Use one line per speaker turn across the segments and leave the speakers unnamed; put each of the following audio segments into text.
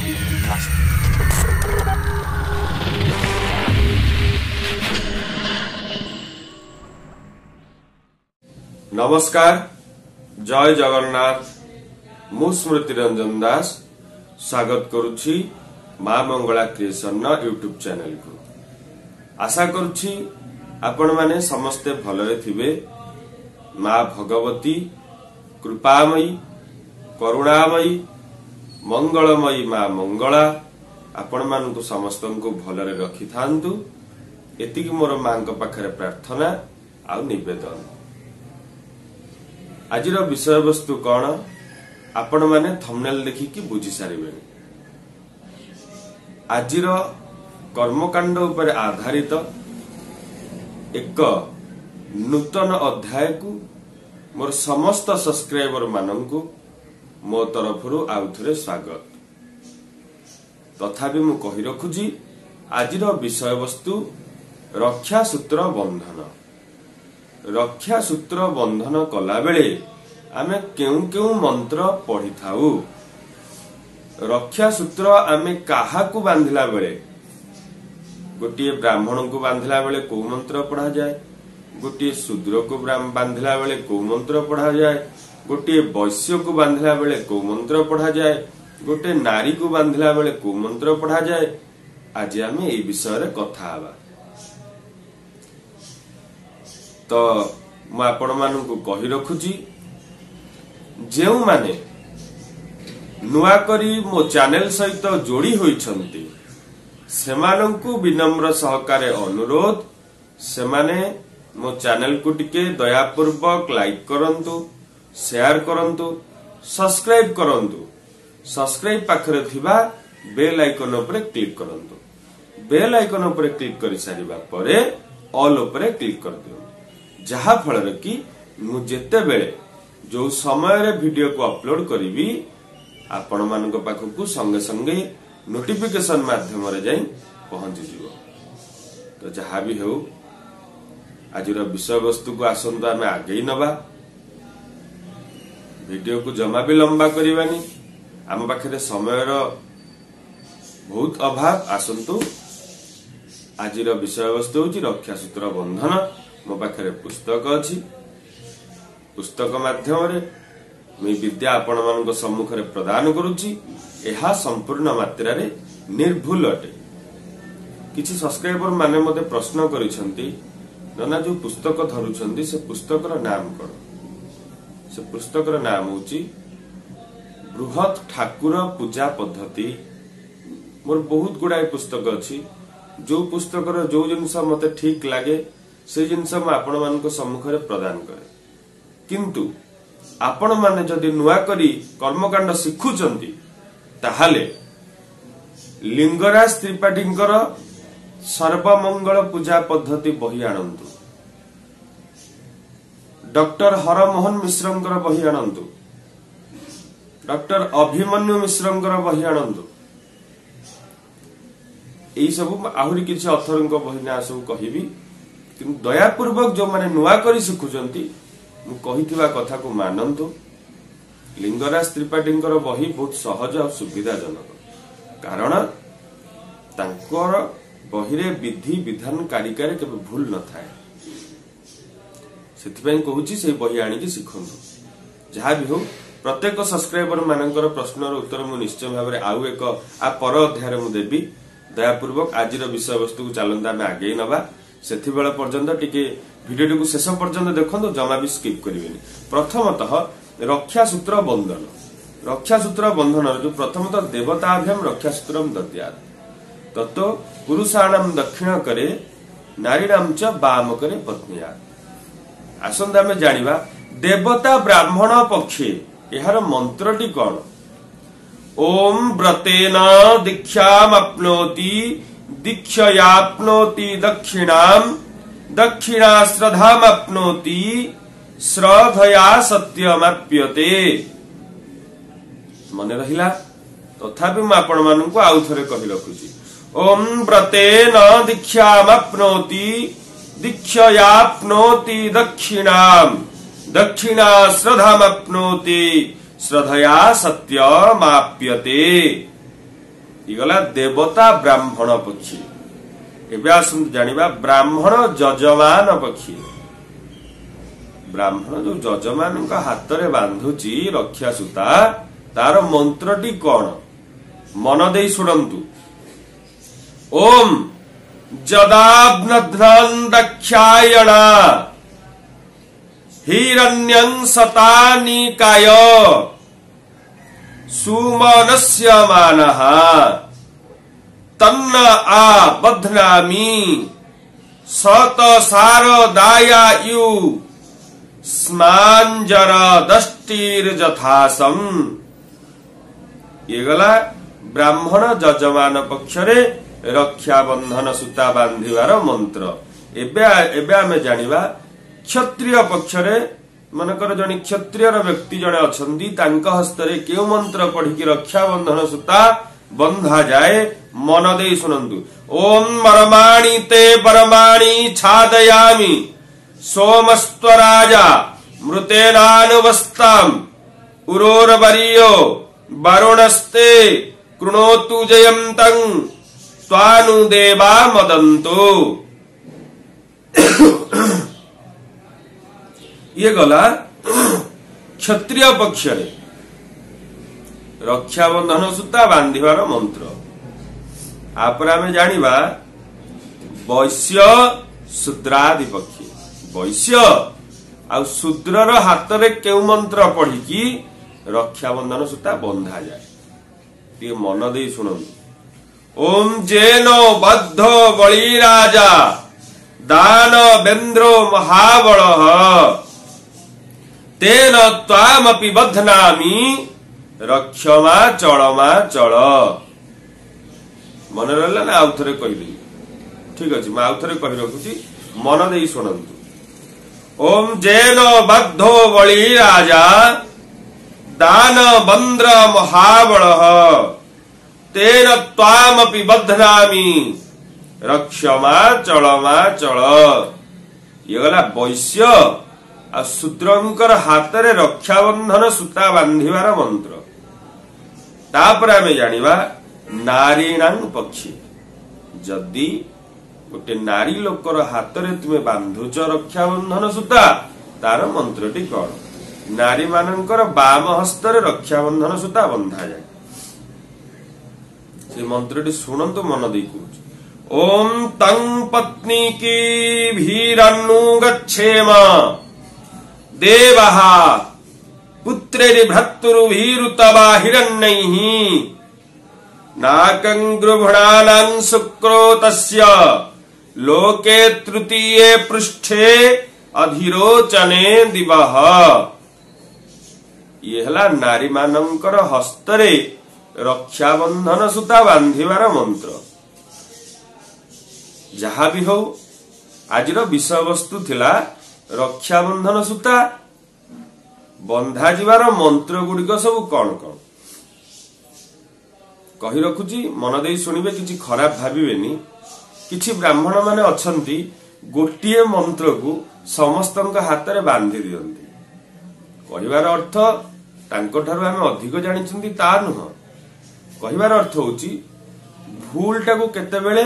ନମସ୍କାର, ଜୟ ଜଗନ୍ନାଥ। ମୁଁ ସ୍ମୃତି ରଞ୍ଜନ ଦାସ ସ୍ୱାଗତ କରୁଛି ମା ମଙ୍ଗଳା କ୍ରିଏସନର ୟୁଟ୍ୟୁବ ଚ୍ୟାନେଲକୁ। ଆଶା କରୁଛି ଆପଣମାନେ ସମସ୍ତେ ଭଲରେ ଥିବେ। ମା ଭଗବତୀ କୃପାମୟୀ, କରୁଣାମୟୀ, ମଙ୍ଗଳମୟୀ ମା ମଙ୍ଗଳା ଆପଣମାନଙ୍କୁ ସମସ୍ତଙ୍କୁ ଭଲରେ ରଖିଥାନ୍ତୁ, ଏତିକି ମୋର ମାଙ୍କ ପାଖରେ ପ୍ରାର୍ଥନା ଆଉ ନିବେଦନ। ଆଜିର ବିଷୟବସ୍ତୁ କଣ ଆପଣମାନେ ଥମ୍ବନେଲ ଦେଖିକି ବୁଝି ସାରିବେଣି। ଆଜିର କର୍ମକାଣ୍ଡ ଉପରେ ଆଧାରିତ ଏକ ନୂତନ ଅଧ୍ୟାୟକୁ ମୋର ସମସ୍ତ ସବସ୍କ୍ରାଇବର ମାନଙ୍କୁ ମୋ ତରଫରୁ ଆଉଥରେ ସ୍ୱାଗତ। ତଥାପି ମୁଁ କହି ରଖୁଛି, ଆଜିର ବିଷୟବସ୍ତୁ ରକ୍ଷାସୂତ୍ର ବନ୍ଧନ। ରକ୍ଷାସୂତ୍ର ବନ୍ଧନ କଲାବେଳେ ଆମେ କେଉଁ କେଉଁ ମନ୍ତ୍ର ପଢିଥାଉ, ରକ୍ଷାସୂତ୍ର ଆମେ କାହାକୁ ବାନ୍ଧିଲା ବେଳେ, ଗୋଟିଏ ବ୍ରାହ୍ମଣଙ୍କୁ ବାନ୍ଧିଲା ବେଳେ କୋଉ ମନ୍ତ୍ର ପଢାଯାଏ, ଗୋଟିଏ ଶୂଦ୍ରକୁ ବାନ୍ଧିଲା ବେଳେ କୋଉ ମନ୍ତ୍ର ପଢାଯାଏ, ଗୋଟିଏ ବୈଶ୍ୟକୁ ବାନ୍ଧିଲା ବେଳେ କୋଉ ମନ୍ତ୍ର ପଢାଯାଏ, ଗୋଟେ ନାରୀକୁ ବାନ୍ଧିଲା ବେଳେ କୋଉ ମନ୍ତ୍ର ପଢାଯାଏ, ଆଜି ଆମେ ଏଇ ବିଷୟରେ କଥା ହେବା। ତ ମୁଁ ଆପଣମାନଙ୍କୁ କହି ରଖୁଛି, ଯେଉଁମାନେ ନୂଆ କରି ମୋ ଚ୍ୟାନେଲ ସହିତ ଯୋଡି ହୋଇଛନ୍ତି ସେମାନଙ୍କୁ ବିନମ୍ର ସହକାରେ ଅନୁରୋଧ, ସେମାନେ ମୋ ଚ୍ୟାନେଲକୁ ଟିକେ ଦୟାପୂର୍ବକ ଲାଇକ୍ କରନ୍ତୁ, ସେୟାର କରନ୍ତୁ, ସବସ୍କ୍ରାଇବ କରନ୍ତୁ। ସବସ୍କ୍ରାଇବ ପାଖରେ ଥିବା ବେଲ୍ ଆଇକନ ଉପରେ କ୍ଲିକ୍ କରନ୍ତୁ। ବେଲ୍ ଆଇକନ ଉପରେ କ୍ଲିକ୍ କରିସାରିବା ପରେ ଅଲ୍ ଉପରେ କ୍ଲିକ୍ କରିଦିଅନ୍ତୁ, ଯାହା ଫଳରେ କି ମୁଁ ଯେତେବେଳେ ଯୋଉ ସମୟରେ ଭିଡିଓକୁ ଅପଲୋଡ କରିବି ଆପଣମାନଙ୍କ ପାଖକୁ ସଙ୍ଗେ ସଙ୍ଗେ ନୋଟିଫିକେସନ ମାଧ୍ୟମରେ ଯାଇ ପହଞ୍ଚିଯିବ। ତ ଯାହା ବି ହେଉ, ଆଜିର ବିଷୟବସ୍ତୁକୁ ଆସନ୍ତୁ ଆମେ ଆଗେଇ ନବା। ଭିଡିଓକୁ ଜମା ବି ଲମ୍ବା କରିବାନି, ଆମ ପାଖରେ ସମୟର ବହୁତ ଅଭାବ। ଆସନ୍ତୁ, ଆଜିର ବିଷୟବସ୍ତୁ ହଉଛି ରକ୍ଷାସୂତ୍ର ବନ୍ଧନ। ମୋ ପାଖରେ ପୁସ୍ତକ ଅଛି, ପୁସ୍ତକ ମାଧ୍ୟମରେ ମୁଁ ବିଦ୍ୟା ଆପଣମାନଙ୍କ ସମ୍ମୁଖରେ ପ୍ରଦାନ କରୁଛି। ଏହା ସମ୍ପୂର୍ଣ୍ଣ ମାତ୍ରାରେ ନିର୍ଭୁଲ ଅଟେ। କିଛି ସବସ୍କ୍ରାଇବର ମାନେ ମୋତେ ପ୍ରଶ୍ନ କରିଛନ୍ତି, ନନା ଯୋଉ ପୁସ୍ତକ ଧରୁଛନ୍ତି ସେ ପୁସ୍ତକର ନାମ କଣ? ସେ ପୁସ୍ତକର ନାମ ହଉଛି ବୃହତ ଠାକୁର ପୂଜା ପଦ୍ଧତି। ମୋର ବହୁତ ଗୁଡାଏ ପୁସ୍ତକ ଅଛି, ଯୋଉ ପୁସ୍ତକର ଯୋଉ ଜିନିଷ ମତେ ଠିକ ଲାଗେ ସେ ଜିନିଷ ମୁଁ ଆପଣମାନଙ୍କ ସମ୍ମୁଖରେ ପ୍ରଦାନ କରେ। କିନ୍ତୁ ଆପଣମାନେ ଯଦି ନୂଆ କରି କର୍ମକାଣ୍ଡ ଶିଖୁଛନ୍ତି ତାହେଲେ ଲିଙ୍ଗରାଜ ତ୍ରିପାଠୀଙ୍କର ସର୍ବମଙ୍ଗଳ ପୂଜା ପଦ୍ଧତି ବହି ଆଣନ୍ତୁ, ଡକ୍ଟର ହରମୋହନ ମିଶ୍ରଙ୍କର ବହି ଆଣନ୍ତୁ, ଡକ୍ଟର ଅଭିମନ୍ୟୁ ମିଶ୍ରଙ୍କର ବହି ଆଣନ୍ତୁ। ଏଇ ସବୁ ଆହୁରି କିଛି ଅଥରଙ୍କ ବହି ନାଁ ସବୁ କହିବି, କିନ୍ତୁ ଦୟାପୂର୍ବକ ଯୋଉମାନେ ନୂଆ କରି ଶିଖୁଛନ୍ତି ମୁଁ କହିଥିବା କଥାକୁ ମାନନ୍ତୁ। ଲିଙ୍ଗରାଜ ତ୍ରିପାଠୀଙ୍କର ବହି ବହୁତ ସହଜ ଆଉ ସୁବିଧାଜନକ, କାରଣ ତାଙ୍କର ବହିରେ ବିଧି ବିଧାନ କାରିକାରେ କେବେ ଭୁଲ ନଥାଏ। ସେଥିପାଇଁ କହୁଛି ସେଇ ବହି ଆଣିକି ଶିଖନ୍ତୁ। ଯାହା ବି ହଉ, ପ୍ରତ୍ୟେକ ସବସ୍କ୍ରାଇବର ମାନଙ୍କର ପ୍ରଶ୍ନର ଉତ୍ତର ମୁଁ ନିଶ୍ଚୟ ଭାବରେ ଆଉ ଏକ ପର ଅଧ୍ୟାୟରେ ମୁଁ ଦେବି। ଦୟାପୂର୍ବକ ଆଜିର ବିଷୟବସ୍ତୁକୁ ଚାଲନ୍ତୁ ଆମେ ଆଗେଇ ନବା। ସେଥିବେଳ ପର୍ଯ୍ୟନ୍ତ ଟିକେ ଭିଡିଓଟିକୁ ଶେଷ ପର୍ଯ୍ୟନ୍ତ ଦେଖନ୍ତୁ, ଜମା ବି ସ୍କିପ୍ କରିବେନି। ପ୍ରଥମତଃ ରକ୍ଷାସୂତ୍ର ବନ୍ଧନ। ରକ୍ଷାସୂତ୍ର ବନ୍ଧନର ଯୋଉ ପ୍ରଥମତଃ ଦେବତାଭ୍ୟମ ରକ୍ଷାସୂତ୍ରମ ଦଦ୍ୟାତ୍ ତତ୍ତ୍ୱ ପୁରୁଷାଣାମ ଦକ୍ଷିଣ କରେ ନାରୀଣାମ ଚ ବାମ କରେ ପତ୍ନୀୟା। ଆସନ୍ତୁ ଆମେ ଜାଣିବା ଦେବତା ବ୍ରାହ୍ମଣ ପକ୍ଷେ ଏହାର ମନ୍ତ୍ରଟି କଣ। ଓମ୍ ବ୍ରତେନ ଦୀକ୍ଷାମାପ୍ନୋତି ଦୀକ୍ଷୟାପ୍ନୋତି ଦକ୍ଷିଣାମ ଦକ୍ଷିଣା ଶ୍ରଦ୍ଧାମାପ୍ନୋତି ଶ୍ରଦ୍ଧୟା ସତ୍ୟମାପ୍ୟତେ। ମନେ ରହିଲା? ତଥାପି ମୁଁ ଆପଣମାନଙ୍କୁ ଆଉ ଥରେ କହି ରଖୁଛି, ଓମ୍ ବ୍ରତେନ ଦୀକ୍ଷାମାପ୍ନୋତି ଦୀକ୍ଷୟାପ୍ନୋତି ଦକ୍ଷିଣାମ ଦକ୍ଷିଣା ଶ୍ରଦ୍ଧାମାପ୍ନୋତି ଶ୍ରଦ୍ଧୟା ସତ୍ୟମାପ୍ୟତେ। ଇଏ ଗଲା ଦେବତା ବ୍ରାହ୍ମଣ ପକ୍ଷୀ। ଏବେ ଆସନ୍ତୁ ଜାଣିବା ବ୍ରାହ୍ମଣ ଯଜମାନ ପକ୍ଷୀ। ବ୍ରାହ୍ମଣ ଯୋଉ ଯଜମାନଙ୍କ ହାତରେ ବାନ୍ଧୁଛି ରକ୍ଷା ସୂତା, ତାର ମନ୍ତ୍ରଟି କଣ? ମନ ଦେଇ ଶୁଣନ୍ତୁ। ଓମ୍ ଯଦାବ୍ନଧ୍ନଂ ଦକ୍ଷାୟଣା ହିରଣ୍ୟଂ ଶତାନିକାୟ ସୁମନସ୍ୟ ମାନଃ ତନ୍ନ ଆ ବଧ୍ନାମି ସତ ସାରଦାୟାୟୁ ସ୍ମାଞ୍ଜର ଦଷ୍ଟିର ଯଥାସಂ। ଇଏ ଗଲା ବ୍ରାହ୍ମଣ ଯଜମାନ ପକ୍ଷରେ ରକ୍ଷାବନ୍ଧନ ସୂତା ବାନ୍ଧିବାର ମନ୍ତ୍ର। ଏବେ ଆମେ ଜାଣିବା କ୍ଷତ୍ରିୟ ପକ୍ଷରେ, ମନେକର ଜଣେ କ୍ଷତ୍ରିୟର ବ୍ୟକ୍ତି ଜଣେ ଅଛନ୍ତି, ତାଙ୍କ ହସ୍ତରେ କେଉଁ ମନ୍ତ୍ର ପଢିକି ରକ୍ଷାବନ୍ଧନ ସୂତା ବନ୍ଧାଯାଏ? ମନ ଦେଇ ଶୁଣନ୍ତୁ। ଓମ୍ ମରମାଣି ତେ ପରମାଣି ଛାଦୟାମି ସୋମସ୍ତ୍ୱରାଜା ମୃତେନାନୁବସ୍ତାମ ଉରୋରବରୀୟ ବରୁଣସ୍ତେ କୃଣୋତୁ ଜୟନ୍ତଂ ତ୍ୱାନୁଦେବା ମଦନ୍ତୁ। ଇଏ ଗଲା କ୍ଷତ୍ରିୟ ପକ୍ଷରେ ରକ୍ଷାବନ୍ଧନ ସୂତା ବାନ୍ଧିବାର ମନ୍ତ୍ର। ତାପରେ ଆମେ ଜାଣିବା ବୈଶ୍ୟ ଶୂଦ୍ରାଦି ପକ୍ଷୀ। ବୈଶ୍ୟ ଆଉ ଶୂଦ୍ରର ହାତରେ କେଉଁ ମନ୍ତ୍ର ପଢିକି ରକ୍ଷାବନ୍ଧନ ସୂତା ବନ୍ଧାଯାଏ? ଟିକେ ମନ ଦେଇ ଶୁଣନ୍ତୁ। ଓମ୍ ଜେନ ବଦ୍ଧ ବଳି ରାଜା ଦାନବେନ୍ଦ୍ରୋ ମହାବଳ ତେନ ତ୍ୱାମପି ବଧ୍ନାମି ରକ୍ଷମା ଚଳମା ଚଳ। ମନେ ରହିଲା ନା ଆଉ ଥରେ କହିଦେବି? ଠିକ ଅଛି, ମୁଁ ଆଉ ଥରେ କହି ରଖୁଛି, ମନ ଦେଇ ଶୁଣନ୍ତୁ। ଓମ୍ ଜେନ ବଦ୍ଧୋ ବଳି ରାଜା ଦାନବନ୍ଦ୍ର ମହାବଳ ତେନ ତ୍ୱାମପି ବଧ୍ନାମି ରକ୍ଷମା ଚଳମା ଚଳ। ଇଏ ଗଲା ବୈଶ୍ୟ ଆଉ ଶୂଦ୍ରଙ୍କର ହାତରେ ରକ୍ଷାବନ୍ଧନ ସୂତା ବାନ୍ଧିବାର ମନ୍ତ୍ର। ତାପରେ ଆମେ ଜାଣିବା ନାରୀଣାଂ ପକ୍ଷୀ। ଯଦି ଗୋଟେ ନାରୀ ଲୋକର ହାତରେ ତୁମେ ବାନ୍ଧୁଛ ରକ୍ଷାବନ୍ଧନ ସୂତା, ତାର ମନ୍ତ୍ରଟି କଣ? ନାରୀ ମାନଙ୍କର ବାମ ହସ୍ତରେ ରକ୍ଷାବନ୍ଧନ ସୂତା ବନ୍ଧାଯାଏ। ସେ ମନ୍ତ୍ରଟି ଶୁଣନ୍ତୁ, ମନ ଦେଇ କହୁଛି। ଓମ୍ ତଂ ପତ୍ନୀ କି ଭୀରନୁ ଗଚ୍ଛେମ ଦେବଃ ପୁତ୍ରେରି ଭ୍ରାତୃଭିରୁତବା ହିରଣ୍ୟୈଃ ନାକଂ ଗୃଭଣାନାଂ ଶୁକ୍ରୋତସ୍ୟ ଲୋକେ ତୃତୀये ପୃଷ୍ଠେ ଅଧିରୋଚନେ ଦିବଃ। ଇଏ ହେଲା ନାରୀ ମାନଙ୍କର ହସ୍ତରେ ରକ୍ଷାବନ୍ଧନ ସୂତା ବାନ୍ଧିବାର ମନ୍ତ୍ର। ଯାହା ବି ହଉ, ଆଜିର ବିଷୟବସ୍ତୁ ଥିଲା ରକ୍ଷାବନ୍ଧନ ସୂତା ବନ୍ଧାଯିବାର ମନ୍ତ୍ର ଗୁଡିକ ସବୁ କଣ କଣ। କହି ରଖୁଛି, ମନ ଦେଇ ଶୁଣିବେ, କିଛି ଖରାପ ଭାବିବେନି। କିଛି ବ୍ରାହ୍ମଣ ମାନେ ଅଛନ୍ତି ଗୋଟିଏ ମନ୍ତ୍ରକୁ ସମସ୍ତଙ୍କ ହାତରେ ବାନ୍ଧି ଦିଅନ୍ତି। କହିବାର ଅର୍ଥ ତାଙ୍କଠାରୁ ଆମେ ଅଧିକ ଜାଣିଛନ୍ତି ତା ନୁହଁ, କହିବାର ଅର୍ଥ ହଉଛି ଭୁଲଟାକୁ କେତେବେଳେ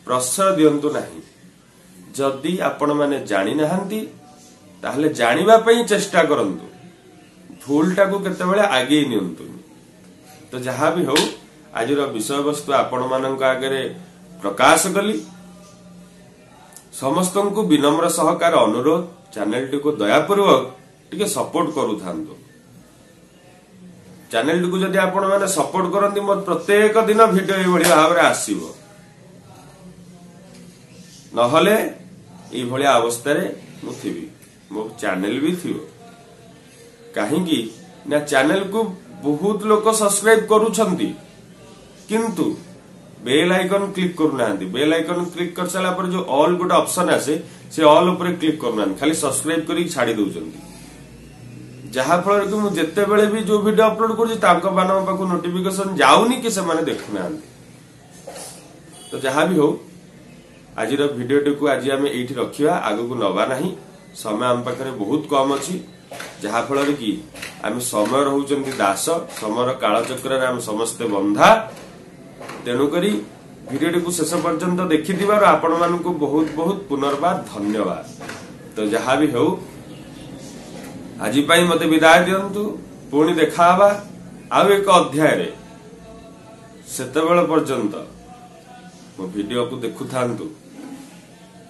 ପ୍ରଶ୍ରୟ ଦିଅନ୍ତୁ ନାହିଁ। ଯଦି ଆପଣମାନେ ଜାଣିନାହାନ୍ତି ତାହେଲେ ଜାଣିବା ପାଇଁ ଚେଷ୍ଟା କରନ୍ତୁ, ଭୁଲଟାକୁ କେତେବେଳେ ଆଗେଇ ନିଅନ୍ତୁନି। ତ ଯାହା ବି ହଉ, ଆଜିର ବିଷୟବସ୍ତୁ ଆପଣମାନଙ୍କ ଆଗରେ ପ୍ରକାଶ କଲି। ସମସ୍ତଙ୍କୁ ବିନମ୍ର ସହକାର ଅନୁରୋଧ, ଚ୍ୟାନେଲଟିକୁ ଦୟାପୂର୍ବକ ଟିକେ ସପୋର୍ଟ କରୁଥାନ୍ତୁ। ଚ୍ୟାନେଲଟିକୁ ଯଦି ଆପଣମାନେ ସପୋର୍ଟ କରନ୍ତି, ମୋର ପ୍ରତ୍ୟେକ ଦିନ ଭିଡିଓ ଏଇଭଳି ଭାବରେ ଆସିବ। ନହେଲେ ଏଇଭଳିଆ ଅବସ୍ଥାରେ ମୁଁ ଥିବି, ମୋ ଚ୍ୟାନେଲ ବି ଥିବ। କାହିଁକି ନା ଚ୍ୟାନେଲକୁ ବହୁତ ଲୋକ ସବସ୍କ୍ରାଇବ କରୁଛନ୍ତି, କିନ୍ତୁ ବେଲ୍ ଆଇକନ୍ କ୍ଲିକ୍ କରୁନାହାନ୍ତି। ବେଲ୍ ଆଇକନ୍ କ୍ଲିକ୍ କରିସାରିଲା ପରେ ଯୋଉ ଅଲ୍ ଗୋଟେ ଅପସନ ଆସେ, ସେ ଅଲ୍ ଉପରେ କ୍ଲିକ୍ କରୁନାହାନ୍ତି, ଖାଲି ସବସ୍କ୍ରାଇବ କରିକି ଛାଡି ଦଉଛନ୍ତି। ଯାହା ଫଳରେ କି ମୁଁ ଯେତେବେଳେ ବି ଯୋଉ ଭିଡିଓ ଅପଲୋଡ କରୁଛି ତାଙ୍କ ମାନଙ୍କ ପାଖକୁ ନୋଟିଫିକେସନ ଯାଉନି କି ସେମାନେ ଦେଖୁନାହାନ୍ତି। ତ ଯାହା ବି ହଉ, ଆଜିର ଭିଡିଓଟିକୁ ଆଜି ଆମେ ଏଇଠି ରଖିବା, ଆଗକୁ ନବା ନାହିଁ। ସମୟ ଆମ ପାଖରେ ବହୁତ କମ ଅଛି, ଯାହା ଫଳରେ କି ଆମେ ସମୟ ରହୁଛନ୍ତି ଦାସ, ସମୟର କାଳଚକ୍ରରେ ଆମେ ସମସ୍ତେ ବନ୍ଧା। ତେଣୁକରି ଭିଡ଼ିଓଟିକୁ ଶେଷ ପର୍ଯ୍ୟନ୍ତ ଦେଖିଥିବାରୁ ଆପଣମାନଙ୍କୁ ବହୁତ ବହୁତ ପୁନର୍ବାର ଧନ୍ୟବାଦ। ତ ଯାହା ବି ହେଉ, ଆଜି ପାଇଁ ମତେ ବିଦାୟ ଦିଅନ୍ତୁ। ପୁଣି ଦେଖା ହବା ଆଉ ଏକ ଅଧ୍ୟାୟରେ। ସେତେବେଳେ ପର୍ଯ୍ୟନ୍ତ ମୋ ଭିଡ଼ିଓକୁ ଦେଖୁଥାନ୍ତୁ,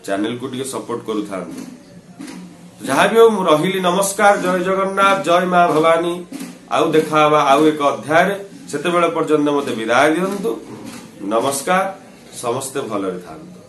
ଚ୍ୟାନେଲକୁ ଟିକେ ସପୋର୍ଟ କରୁଥାନ୍ତୁ। ଯାହା ବି ହଉ, ମୁଁ ରହିଲି। ନମସ୍କାର, ଜୟ ଜଗନ୍ନାଥ, ଜୟ ମା ଭବାନୀ। ଆଉ ଦେଖା ହବା ଆଉ ଏକ ଅଧ୍ୟାୟରେ। ସେତେବେଳେ ପର୍ଯ୍ୟନ୍ତ ମତେ ବିଦାୟ ଦିଅନ୍ତୁ। ନମସ୍କାର, ସମସ୍ତେ ଭଲରେ ଥାନ୍ତୁ।